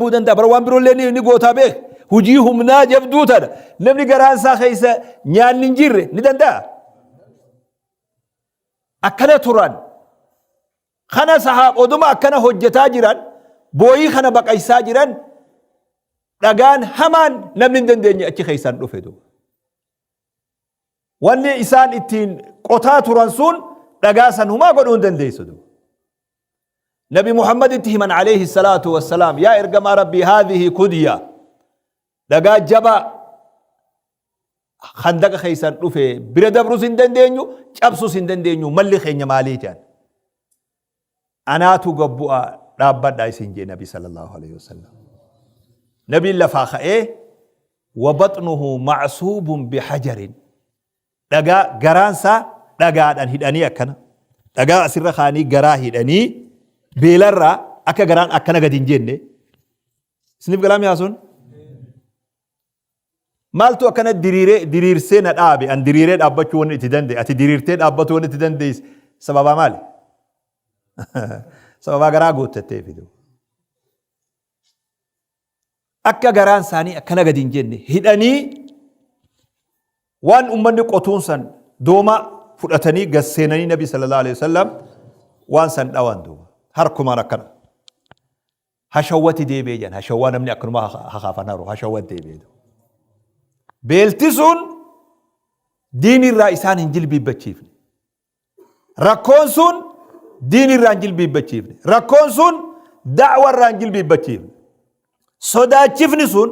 Bu'uu danda'a. Bara waan biroollee ni, ni gootaa beek. Hujii humnaa jabduu tana namni garaan isaa keessa nyaanni hin jirre ni danda'a. Akkana turan. Kana sahaab oduma akkana hojjetaa jiran booyii kana baqaysaa jiran dhagaan hamaan namni hin dandeenye achi keessaan dhufe duuba. Wanni isaan ittiin qotaa turan sun dhagaa san humaa godhuu hin dandeessu duuba. Nabi Muhammaditti himan alayhi salaatu wassalaam yaa ergamaa Rabbii haadhihi kudya dhagaa jabaa handaqa keessan dhufe bira dabrus hin dandeenyu cabsus hin dandeenyu malli keenya maalii jedhan. Anaatu gabbu'a dhaabbadha isin jee Nabi sallallahu alayhi wasallam. Nabiin lafaa ka'ee wa baxnuhu macsuubun bihajarin Dhagaa garaan isaa dhagaadhaan hidhanii akkana. Dhagaa asirra kaanii garaa hidhanii beelarraa akka garaan akkana gadi hin jenne. Isiniif galaa mi'aa sun? Maaltu akkana diriiree diriirsee na dhaabe an diriiree dhaabbachuu wanni itti danda'e ati diriirtee dhaabbatu wanni itti dandeesse sababaa maali? Sababaa garaa guuttattee fidu. Akka garaan isaanii akkana gadi hin jenne hidhanii waan ummanni qotuun san dooma fudhatanii gad seenanii nabi sallallahu alaihi wasallam waan san dhawan duuba harkumaan akkana hashawwati deebi'ee jedhan hashawwaa namni akkanuma hakaafan haru hashawwat deebi'ee duuba. Beelti sun diin irraa isaan hin jilbiibbachiifne. Rakkoon sun diin irraa hin jilbiibbachiifne. Rakkoon sun da'wa irraa hin jilbiibbachiifne. Sodaachifni sun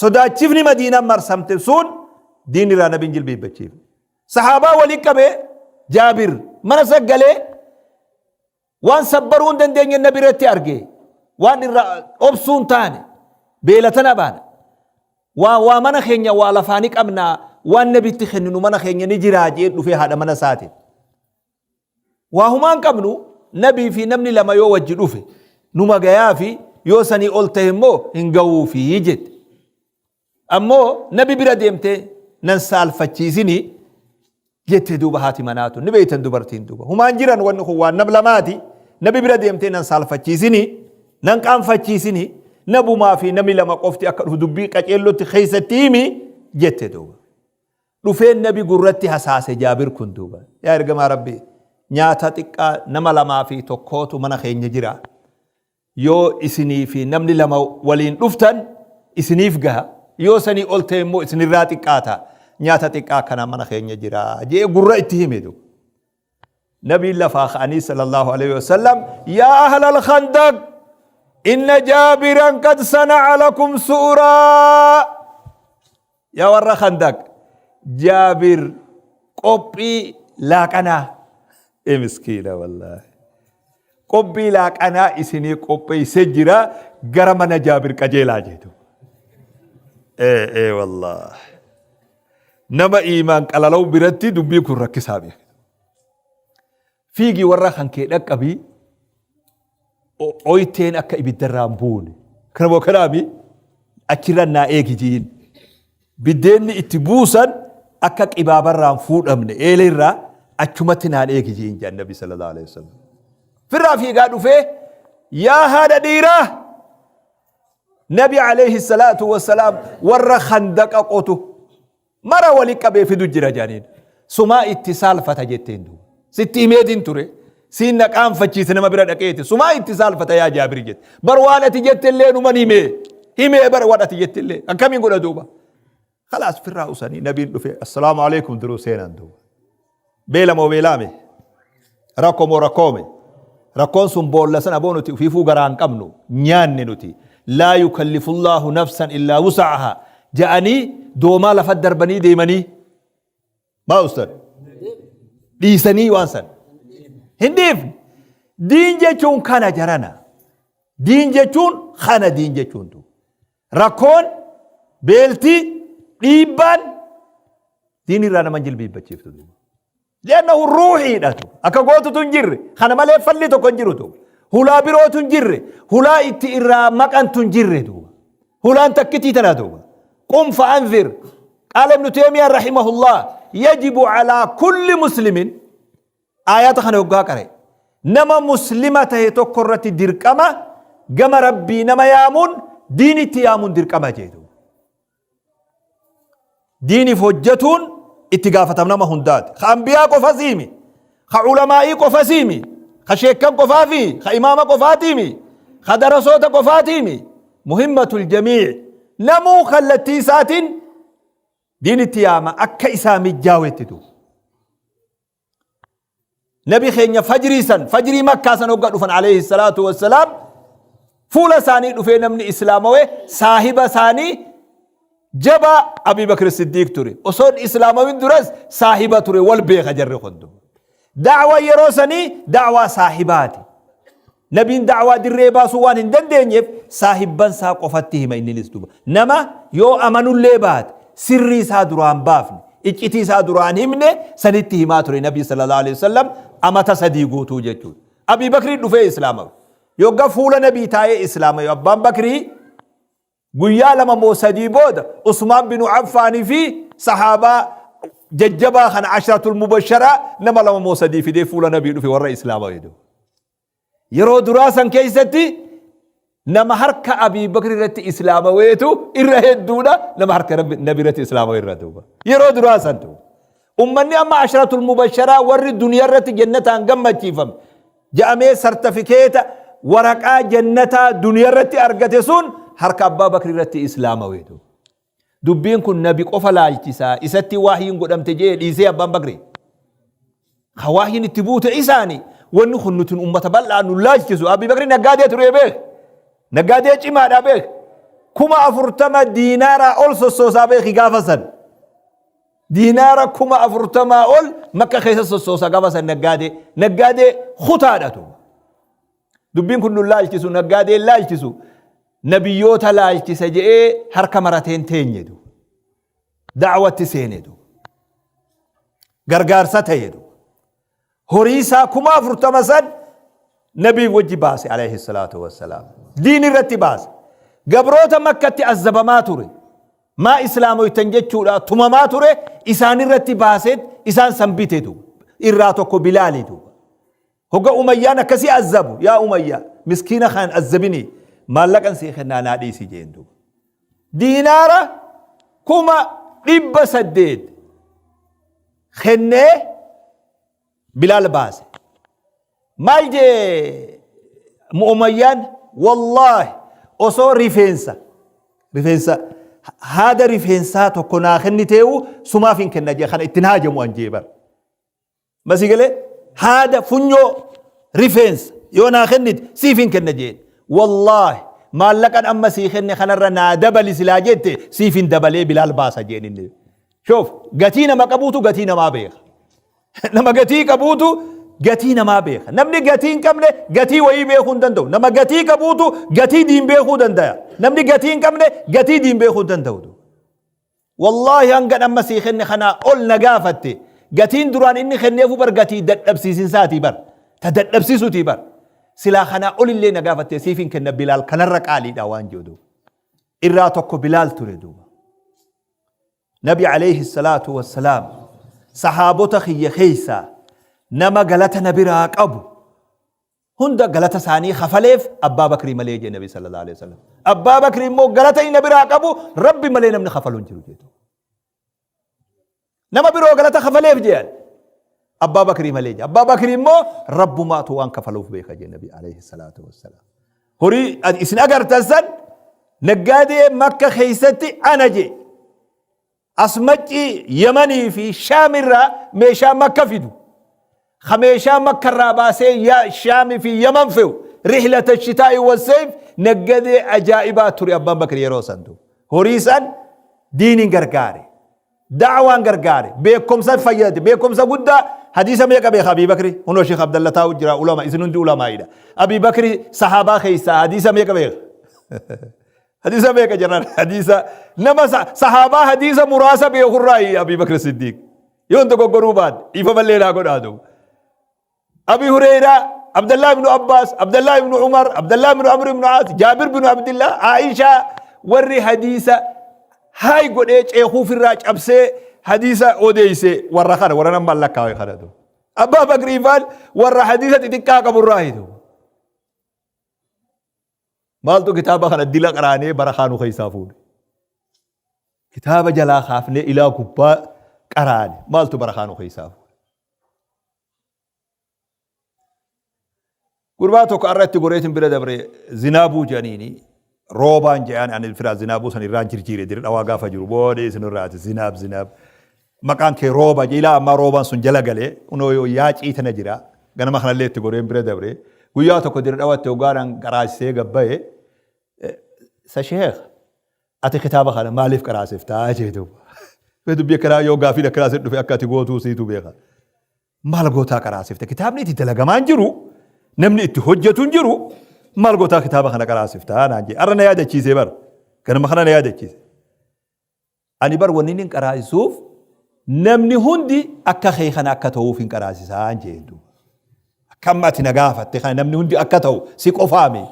sodaachifni Madiinaan marsamte sun diin irraa nabi hin jilbiibbachiifne. Sahaabaa walii qabee Jaabir mana saggalee waan sabbaruu hin dandeenye nabi irratti arge waan irraa obsuu hin taane beela tana baana. Waa waa mana keenya waa lafaa ni qabnaa waan nabitti kenninu mana keenya ni jiraa jee dhufee haadha mana isaatiin. Waa humaa hin qabnu nabii fi namni lama yoo wajji dhufe numa gayaa fi yoo sanii ol ta'e immoo hin ga'uufi jette. Ammoo nabi bira deemtee nan saalfachiisinii jette duuba haati manaa tun ni beektan dubartiin duuba humaan jiran wanni kun waan nam lamaati nabi bira deemtee nan saalfachiisinii nan qaanfachiisinii nabumaa fi namni lama qofti akka dhufu dubbii qaceellotti keessatti himi jette duuba. Dhufeen nabi gurratti hasaase jaabir kun duuba yaa ergamaa rabbii nyaata xiqqaa nama lamaa fi tokkootu mana keenya jira. Yoo isinii fi namni lama waliin dhuftan isiniif gaha, yoo sanii ol ta'e immoo isinirraa xiqqaata. Nyaata xiqqaa akkanaa mana keenya jira jee gurra itti hime duuba. Nabiin lafaa ka'anii sallallahu alaihi wasallam yaa ahlal khandaq inna jaabiran qad sana'a lakum su'uraa yaa warra khandaq jaabir qophii laaqanaa ee miskiina wallaahi Qophii laaqanaa isinii qopheessee jira gara mana Jaabir qajeelaa jeetu. Ee ee wallaah. Nama iimaan qalalau biratti dubbii kun rakkisaa beeka. Fiigii warra kan kee dhaqqabii oyteen akka ibiddarraa hin buune. Kana moo kanaami achirra naa eegi jiin. Biddeenni itti buusan akka qibaabarraa hin fuudhamne eeleerraa achumatti naan eegi jiin jedhan Nabi sallallahu alaihi wasallam. Firraa fiigaa dhufee yaa haadha dhiiraa Nabi alayhi salaatu wassalaam warra khandaqa qotu mara wali qabee fidu jira jedhaniin. Sumaa itti saalfata jetteen duuba. Sitti himeetiin ture. Siin na qaanfachiise nama bira dhaqeeti. Sumaa itti saalfata yaa Jaabir jette. Bar waan ati jette illee numan himee. Himee bar waan ati jette illee. Akkamiin godha duuba. Khalaas firraa usanii nabiin dhufe assalaamu alaikum duruu seenan duuba. Beela moo beelaame? Rakkoo moo rakkoome? Rakkoon sun boolla sana boo nuti ufiifuu garaa hin qabnu nyaanne nuti. Laa yukallifullaahu nafsan illaa wusa'ahaa ja'anii doomaa lafa darbanii deemanii. Maa ustad? Dhiisanii waan san. Hin dhiifne. Diin jechuun kana jarana. Diin jechuun kana diin jechuun tu. Rakkoon, beelti, dhiibbaan diin irraa nama hin jilbiibbachiiftu duuba. Li'annahu ruuhiidha tu. Akka gootutu hin jirre. Kana malee falli tokko hin jiru tu. Hulaa birootu hin jirre. Hulaa itti irraa maqantu hin jirre duuba. Hulaan takkitii tana duuba. Qum fa'anzir. Qaala Ibnu Teemiyaa rahimahullah yajibu alaa kulli muslimin Aayaata kana yoggaa qara'e nama muslima tahe tokko irratti dirqama gama Rabbii nama yaamuun Diinitti yaamuun dirqama jeetu. Diiniif hojjetuun itti gaafatam nama hundaati. Ka ambiyaa qofa siimi. Ka ulamaa'ii qofa siimi. Ka sheekkan qofaafi. Ka imaama qofaatiimi. Ka darasoota qofaatiimi. Muhimmatul jamii. Namuu kallattii isaatiin diinitti yaama akka isaa mijjaawetti duuba. Nabi keenya fajrii san fajrii makkaa san hogga dhufan alayhi salaatu wassalaam fuula isaanii dhufee namni islaamawe saahiba isaanii jabaa Abii Bakr Siddiiq ture. Osoon islaamawin duras saahiba ture wal beeka jarri kun duuba. Da'waa yeroo sanii da'waa saahibaati. Nabiin da'waa dirree baasuu waan hin dandeenyeef saahibban isaa qofatti hima inninis duuba. Nama yoo amanullee baate sirrii isaa duraan baafne iccitii isaa duraan himne sanitti himaa ture Nabii sallallahu alaihi wasallam amata 3 guutuu jechuudha. Abii Bakrii dhufee islaamawe. Yogga fuula Nabii taa'ee islaamawe abbaan Bakrii Guyyaa 2 moo 3 booda Usmaan binu Affaanii fi sahaabaa jajjabaa kana ashratul mubasharaa nama 2 moo 3 fidee fuula nabii dhufe warra islaama jedhu. Yeroo duraa san keessatti nama harka Abii Bakri irratti islaamaweetu irra hedduudha nama harka nabi irratti islaamawe irra duuba. Yeroo duraa san duuba. Ummanni amma ashratul mubasharaa warri duniyaa irratti jannataan gammachiifame ja'amee sartafikeeta waraqaa jannataa duniyaa irratti argate sun harka abbaa bakri irratti islaamaweetu. Dubbiin kun nabi qofa laalchisaa isatti wahyiin godhamte jee dhiisee abbaan bakri. Ka wahyiin itti buute isaani wanni kun nuti ummata bal'aa nu laalchisu. Abii Bakri naggaadee ture beek. Naggaadee cimaadha beek. 40,000 diinaaraa ol sossoosaa beeki gaafa san. Diinaara 40,000 ol makka keessa sossoosa gaafa san naggaadee. Naggaadee kutaadha tu. Dubbiin kun nu laalchisu naggaadee laalchisu nabiyyoota laalchisa je'ee harka marateen teenye du. Da'watti seene du. Gargaarsa ta'e du. Horii isaa 40,000 san nabii wajji baase alayhi salaatu wassalaam. Diin irratti baase. Gabroota makkatti azzabamaa ture. Maa islaamoytan jechuudha tumamaa ture isaan irratti baaseet isaan san bite duuba. Irraa tokko Bilaali duuba. Hogga Umayyaan akkasii azzabu yaa Umayyaa miskiina kan azzabinii maallaqan sii kennaa naa dhiisi jeen duuba. Diinaara 800,000 kennee Bilaal baase. Maal jee Umayyaan wallaahi osoo rifeensa rifeensa haada rifeensaa tokko naa kenniteewu sumaaf hin kenna jee kana ittiin haajamu an jee bara. Masii galee haada funyoo rifeensa yoo naa kennite siif hin kenna jeen. Wallaahi maallaqan amma sii kenne kanarra naa dabali silaa jette siif hin dabalee Bilaal baasa jeen inni. Shoof gatii nama qabuutu gatii namaa beeka. Nama gatii qabuutu gatii namaa beeka. Namni gatii hin qabne gatii wayii beekuu hin danda'u. Nama gatii qabuutu gatii diin beekuu danda'a. Namni gatii hin qabne gatii diin beekuu hin danda'u. Wallaahi hangan amma sii kenne kanaa ol na gaafatte. Gatiin duraan inni kenneefu bar gatii dadhabsiisinsaatii bar. Ta dadhabsiisuutii bar. Silaa kanaa olillee na gaafatte siif hin kenna Bilaal kanarra qaaliidha waan jedhu. Irraa tokko Bilaal ture duuba. Nabi alayhi salaatu wassalaam sahaabota kiyya keessaa nama galata na biraa qabu hunda galata isaanii kafaleef Abbaa Bakrii malee jee Nabi sallallahu alaihi wasallam. Abbaa Bakrii immoo galata inni na biraa qabu Rabbi malee namni kafalu hin jiru jedhu. Nama biroo galata kafaleef jean Abbaa Bakrii malee jee. Abbaa Bakrii immoo Rabbumaatu waan kafaluuf beeka jee Nabi alayhi salaatu wassalaam. Horii isin agartan san naggaadee Makka keessatti ana jee. As maccii Yamanii fi Shaam irraa meeshaa Makka fidu. Ka meeshaa Makka irraa baasee Shaam fi Yaman fe'u. Rihlata shitaa'i wassayf naggadee ajaa'ibaa ture Abbaan Bakri yeroo san duuba. Horii san diiniin gargaare. Da'waan gargaare. Beekumsa fayyadate. Beekumsa guddaa hadiisa meeqa beeka Abii Bakri? Hunoo Sheekh Abdalla taa'u jira ulama isin hundi ulamaa'idha. Abii Bakri sahaabaa keessaa hadiisa meeqa beeka? Hadiisa meeqa jedhan hadiisa nama sahaabaa hadiisa muraasa beekurraa Abii Bakr Siddiiq. Yoon dogoggoruu baadhe dhiifamallee naa godhaa duuba. Abii Hureyraa, Abdallah ibn Abbaas, Abdallah ibn Umar, Abdallah ibn Amr ibn Aas, Jaabir ibn Abdillah, Aishaa warri hadiisa haay godhee ceekuufirraa cabsee hadiisa odeeyse warra kana warra nama lakkaa'e kana duuba. Abbaa Bakrii faan warra hadiisa xixiqqaa qaburraa hidu. Maaltu kitaaba kana dila qaraanee barakaa nu keessaa fuudhe? Kitaaba jalaa kaafnee ilaa gubbaa qaraane maaltu barakaa nu keessaa fuudhe? Gurbaa tokko arra itti goreetin bira dabre zinaabuu jedhaniini roobaan jedhaan ani firaa zinaabuu san irraan jirjiire dire dhawaa gaafa jiru booda isin irraati zinaab zinaab maqaan kee rooba jedhe ilaa ammaa roobaan sun jala galee kunoo yaacii tana jira ganama kanallee itti goreen bira dabre guyyaa tokko dire dhawatti hoggaadhaan qaraasisee gabbaye sa sheekh ati kitaaba kana maaliif qaraasiftaa jee duuba dubbii akkanaa yoo gaafiin akkanaa si dhufe akka ati gootuu siitu beeka. Maal gootaa qaraasifta? Kitaabni itti dalagamaa hin jiru, namni itti hojjetu hin jiru, maal gootaa kitaaba kana qaraasifta naan jee. Arra na yaadachiisee bar. Ganama kana na yaadachiise. Ani bar wanni inni qaraasisuuf namni hundi akka kee kana akka ta'uuf hin qaraasisaa jeen duuba. Akka amma ati na gaafatte kana namni hundi akka ta'u si qofaami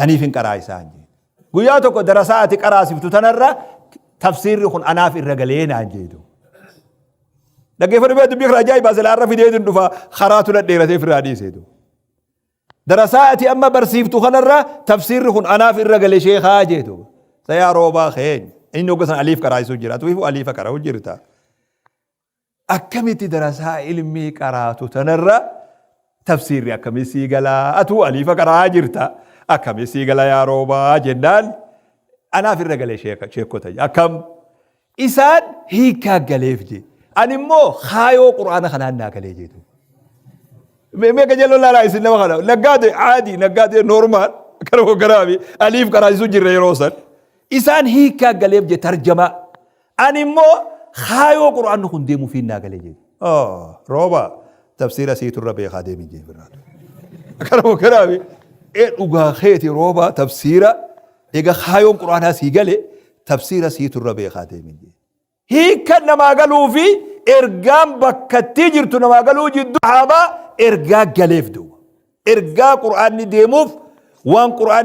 saniif hin qaraasisaa jeen. Guyyaa tokko darasaa ati qaraasiftu tanarra tafsiirri kun anaaf irra galee naan jee duuba. Dhaggeeffadhu bee dubbii kana ajaa'ibaa silaa irra fideetiin dhufa karaatu dhadheeratee firraa dhiisee duuba. Darasaa ati amma barsiiftu kanarra tafsiirri kun anaaf irra gale sheekaa jee duuba. Sayaa roobaa keenya. Inni hogga san aliif qaraasisuu jira. Ati ifu aliifa qara'u jirta. Akkamitti darasaa ilmii qaraatu tanarra tafsiirri akkamii sii galaa atuu aliifa qara'aa jirta akkamii sii gala yaa roobaa jennaan anaaf irra gale sheekota akkam isaan hiikaa galeef jee ani immoo kaayoo qur'aana kanaan naa galee jeetu. Mee qajeeloo laalaa isin nama kana naggaade caadii naggaadee noormaal kana hogganaami aliif qaraasisuu jirra yeroo san isaan hiikaa galeef jee tarjamaa Ani immoo kaayoo Qur'aanni kun deemuufiin naa gale jedhe. Oh, rooba tafsiira siitu irra beekaa deemi jee birraatu. Akkana kanaafi ee dhugaa keeti rooba tafsiira egaa kaayoon Qur'aanaa sii gale tafsiira siitu irra beekaa deemi jee. Hiikkan namaa galuu fi ergaan bakkattii jirtu namaa galuu jidduu sahaabaa ergaa galeef duuba. Ergaa Qur'aanni deemuuf waan Qur'aanni